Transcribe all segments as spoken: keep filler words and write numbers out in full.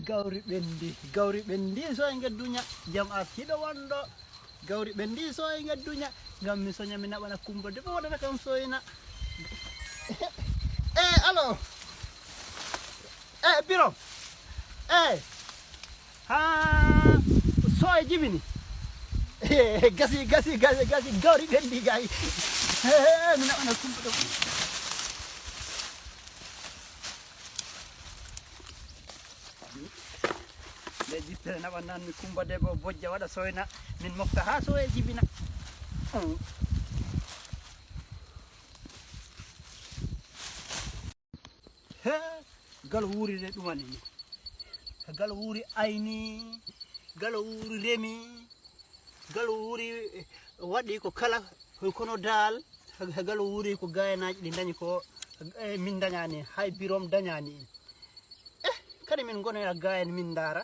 Gawri ɓenndi, gawri ɓenndi, so e ngedduña, jam artiiɗo wonɗo. Gawri ɓenndi, so e ngedduña, ngam mi soña, mi naɓana Kumba Debbo, waɗata kam soyna. Eh, alo. Eh, Biro. Eh. Ha, so e jibini. Eh, gasi, gasi, gasi, gasi, gawri ɓenndi gay. Eh, mi naɓana Kumba Debbo. Nde jippere naɓananmi Kumba Debbo bojja waɗa soyna, min mofta haa soye jibina. He, galo wuuri de ɗumani ni. Galo wuuri ayni, galo wuuri remi, galo wuuri, eh, waɗi ko kala, kono dal, galo wuuri ko gayanaaji ɗi dañi ko, eh, min dañani, hay Birom dañani en. Eh, kadi min ngonoya gayen min ndaara.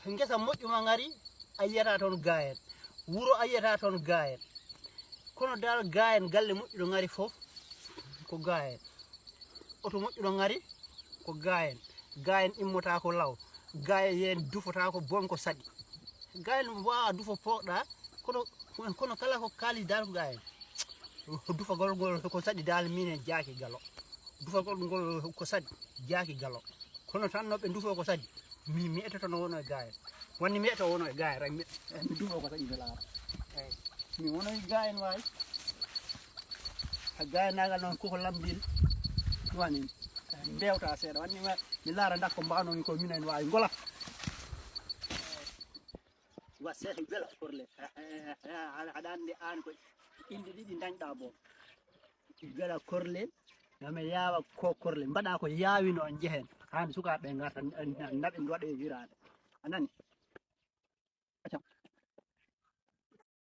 Ngesa moƴƴuma ngari, a yiyata toon gayen. Wuro a yiyata toon gayen. Kono dal gayen galle moƴƴuɗo ngari fof ko gayen. Oto moƴƴuɗo ngari ko gayen. Gayen immotako law. Gayen yen dufotako bonko saɗi. Gayen wawa dufo pooɗa, kono, kono kala ko kaalis dal ko gayen. Dufagol ngol ko saɗi dal minen jaaki galo. Dufagol ngol ko saɗi jaaki galo. Kono tan no ɓe dufo ko saɗi. Mi, mi etoto no wono e gayen. Wanni mi eto wono e gayen rek mi, mi dufo ko saɗi mi laara. Eyi. Mi wono e gayen wawi. A gayenagal noon koko lambil. Wani. Mbewta seeɗa. Wanni ma, mi laara ndakko mbano mi ko minen wawi ngola. Wa seeɗa bela korle. Aɗa andi an ko inde ɗiɗi dañɗa bo. Bela korle. Yo mi yaawa ko korle. Mbaɗa ko yaawino on jehen. Han sukaaɓe ngarta naɓe waɗe hiraade. A nani?